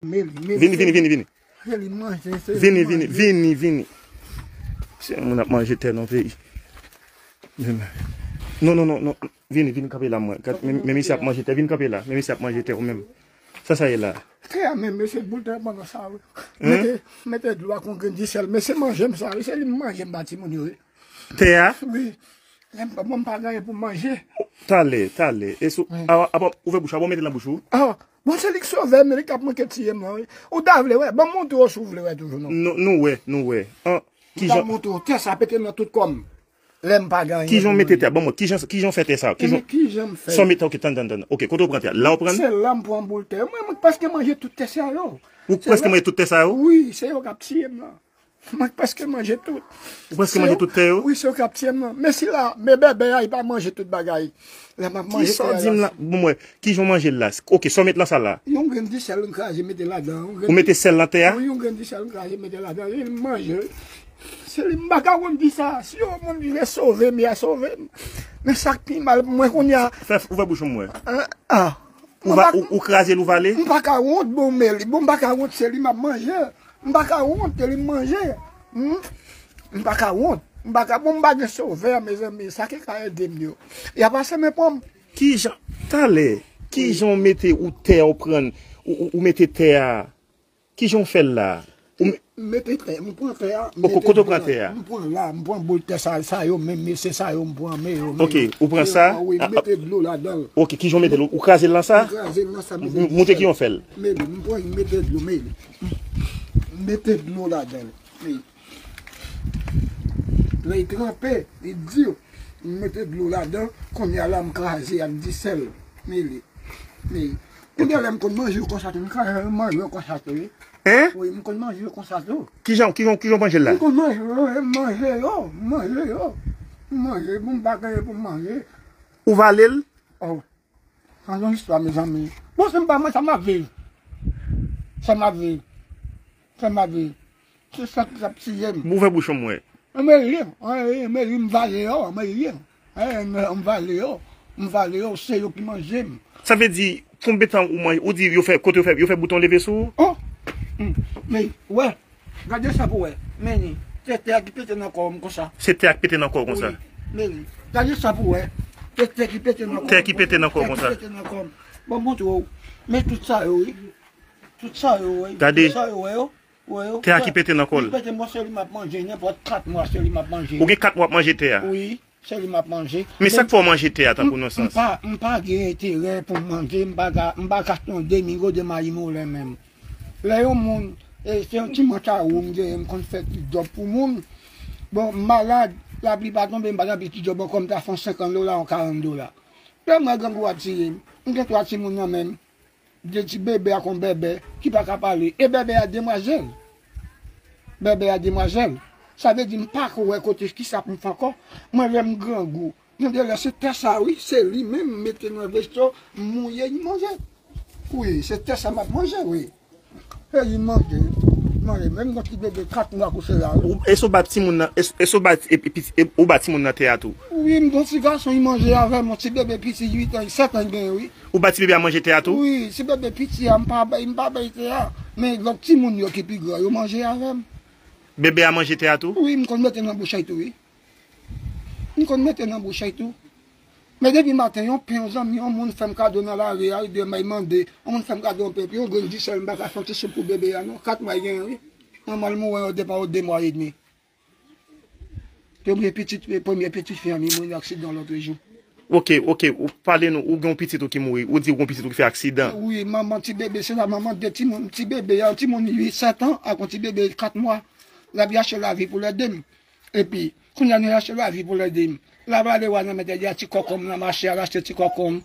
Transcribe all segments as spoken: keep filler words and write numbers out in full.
Meli, Meli, vini, vini, vini, vini. Meli manje, se vini, vini, manje. Vini, vini. Se moun ap manje tè nan peyi. Non, non, non, non. Vini, vini kanpe la, mwen. Gad, men, men misye ap manje tè. Vini kanpe la. Men misye ap manje tè ou menm. Sa sa ye la? Tè a menm, mesye, boul tè pandan sa, wi. Mete, mete dlo ak yon grenn disèl. Mesye manje m sa, wi. Se li m manje m ba timoun yo, wi. Tè a? Wi. Lè m pa, bon, m pa gen anyen pou m manje. Talè, talè. E sou, a, a, bon, ouvè bouch ou, a, bon, mete l nan bouch ou. A, bon, se li k sove m, li k ap manke tiye m nan, wi. Ou ta vle wè, ban m montre w si w vle wè toujou, non. Nou, nou wè, nou wè. An, m ta montre w, tè sa pete nan tout kò m. Lè m pa gen anyen pou manje. Kijan w mete tè a? Ban mwen, kijan, kijan w fè tè sa? Kijan, kijan m fè? Sa w mete, ok, tann, tann, tann. Ok, kote w pran tè a? La w pran? Se la m pran boul tè. Mwen, mwen prèske manje tout tè sa yo. Ou prèske manje tout tè sa yo? Wi, se yo k ap tiye m nan. Mwen prèske manje tout. Ou prèske manje tout tè yo? Wi, se yo k ap tiye m nan. Men sila, men bèbè a, li pa manje tout bagay. Lè m ap manje tè a. Kisa w di m la? Bon, mwen, kijan w manje l la? Ok, sa w met nan sa la? Yon grenn disèl m kraze mete ladan. Ou mete sèl nan tè a? Wi, yon grenn disèl m kraze mete ladan. Li manje. Se li m pa ka konn di sa. Si yon moun vle sove m, y a sove m. Men sa k pi mal pou mwen kounye a. Fè, ouvè bouch ou m wè. An, a. Ou va, ou, ou kraze l, ou vale? M pa ka wont, bon, men li, bon, m pa ka wont, se li m ap manje. M pa ka wont, se li m manje. Hmm? M pa ka wont. M pa ka, bon, m pa gen sovè, mezanmi. Sa ki ka ede m yo? Y ap pase men pran m. Kijan, talè, kijan w mete ou tè a, ou pran, ou, ou, ou mete tè a? Kijan w fè l la? Ou m- M mete tè, m pran tè a, m mete dlo la. Kote w pran tè a? M pran la, m pran boul tè sa, sa yo menm, men se sa yo m pran, men yo, men yo. Ok, ou pran sa? Wi, m mete dlo ladan l. Ok, kijan w mete l? Ou kraze l nan sa? M kraze l nan sa, m mete dlo. Montre kijan w fè l. Men li, m pran, m mete dlo, men li. M mete dlo ladan l. Men. Lè l tranpe, li di, m mete dlo ladan, kounye a la m kraze ak disèl. Men li. Men. Kounye a la m konn manje yo konsa tou, m kraze manje yo konsa tou, wi. Hein? Wi, m konn manje yo konsa tou. Kijan, kijan, kijan w manje l la? M konn manje yo, m manje yo, m manje yo. M manje, bon, m pa genyen pou m manje. Ou vale l? Oh. Sa se yon istwa, mezanmi. Bon, se m pa mwen, sa m ap viv. Sa m ap viv. Sa m ap viv. Se sa k ap tiye m. Ouvè bouch ou m wè. Anmwey, anmwey, anmwey, m vale yo, anmwey. Anmwey, m vale yo. M vale yo, se yo ki manje m. Sa vle di, konbyen tan ou manje, ou di yo fè, kote yo fè, yo fè bouton leve sou ou? Oh! Hmm. Men, wè. Gade sa pou wè. Men li. Se tè a ki pete nan kò m konsa. Se tè a ki pete nan kò w konsa? Wi. Men li. Gade sa pou wè. Se tè ki pete nan kò m. Tè ki pete nan kò w konsa. Tè ki pete nan kò m. Bon, montre w. Men tout sa yo, wi. Tout sa yo, wi. Gade. Tout sa yo, wè yo. Wè yo. Tè a ki pete nan kò l. Li pete, mwen, se li m ap manje. Nenpòt kat mwa, se li m ap manje. Ou gen kat mwa w ap manje tè a? Wi. Se li m ap manje. Men sa k fè w manje tè a tankou nonsans? M pa, m pa gen enterè pou m manje, m pa ka, m pa ka tande migo de mayi moulen menm. Lè yon moun, e, se yon ti mantawou m genyen, m konn fè ti djòb pou moun. Bon, m malad, lapli pa tonbe, m pa gen anpil ti djòb ankò, m ta fè yon senkant dola, yon karant dola. Lè m wè grangou ap tiye m, m gen twa timoun nan men m. De ti bebe ak yon bèbè ki pa ka pale. E bèbè a demwazèl. Bèbè a demwazèl. Sa vle di m pa ko wè kote kisa pou m fè ankò. Mwen lè m grangou. Gen de lè se tè sa wi, se li menm m mete nan veso, m mouye, m manje. Wi, se tè sa m ap manje, wi. E li manje. Manje. Menm yon ti bebe kat mwa kouche la, wi. Ou, e si w ba timoun nan, e si, e si w ba, e, e, e, ou ba timoun nan tè a tou? Wi, m gon ti gason, li manje avè m, yon ti bebe piti, uit an, sèt an li genyen, wi. Ou ba ti bebe a manje tè a tou? Wi, ti bebe piti a, m pa bay, m pa bay tè a. Men lòt timoun yo ki pi gran, yo manje avè m. Bebe a manje tè a tou? Wi, m konn mete nan bouch li tou, wi. M konn mete nan bouch li tou. Men depi maten, yon pen, yon zanmi, yon moun fè m kado nan lari a, wi, demen li mande, yon moun fè m kado yon pen, epi yon grenn disèl, m pa ka fè yon ti soup pou bebe a, non. Kat mwa li genyen, wi. Manman l mouri, yo depa yo de mwa edmi. Te oubyen pitit, premye pitit fi an, li mouri nan aksidan lòt jou. Ok, ok, ou pale nou, ou gen yon pitit ou ki mouri, ou di ou gen yon pitit ou ki fè aksidan. Wi, manman ti bebe, se la manman de timoun, ti bebe, yon timoun uit, sèt an, ak yon ti bebe kat mwa. L ap chache lavi pou lè de m. Epi, kounye a nou chache lavi pou lè de m. L ap ale wè nan mèt, li a ti kòkòm nan mache, al achte ti kòkòm,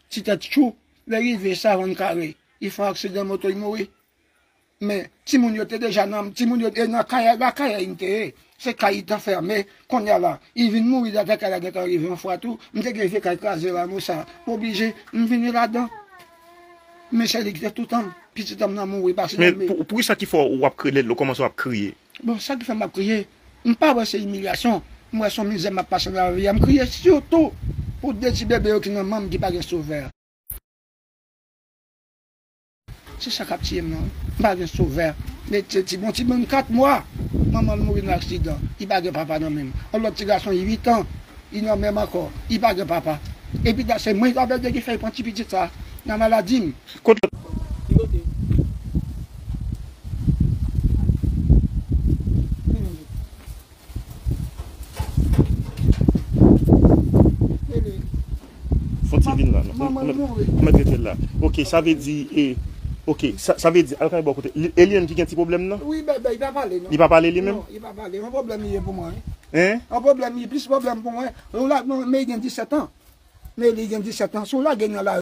ti tèt tchou. Lè rive, savann kare, li fè yon aksidan moto, li mouri. Men, timoun yo te deja nan, timoun yo te nan kay, lakay li te ye. Se kay li t anfème. Kounye a la, li vin mouri atè kay la gentan rive yon fwa tou. M te gen vye kay kraze la, men sa, m oblije, m vini ladan. Men se li ki te tout an m. Pitit an m nan mouri, pase nan men. Men pou, poukisa ki fè w ap kriye, lè w kòmanse w ap kriye? Bon, sa ki fè m ap kriye, m pa wè se imilyasyon. M wè se yon mizè m ap pase nan lavi a. M kriye sitou pou de ti bebe yo ki nan manm ki pa gen sovè. Se sa k ap tiye m nan. M pa gen sovè. Men se ti bon, ti moun kat mwa, manman l mouri nan aksidan. Li pa gen papa nan menm. Yon lòt ti gason uit an, li nan menm ankò. Li pa gen papa. Epi da se mwen avèk ki fè l pran ti pitit sa nan maladi m. Kot lòt? Fon ti vin la non. Manman l mouri. Ou mèt rete la. Ok, sa vle di e, ok, sa, sa vle di al kay bò kote. Li, e li menm ki gen ti pwoblèm nan? Wi, bèbè, li pa pale non. Li pa pale li menm? Non, li pa pale. Yon pwoblèm li ye pou mwen. Hein? Yon pwoblèm li, plis pwoblèm pou mwen. Yon la non, men li gen disèt an. Men li gen disèt an. Si w lage nan la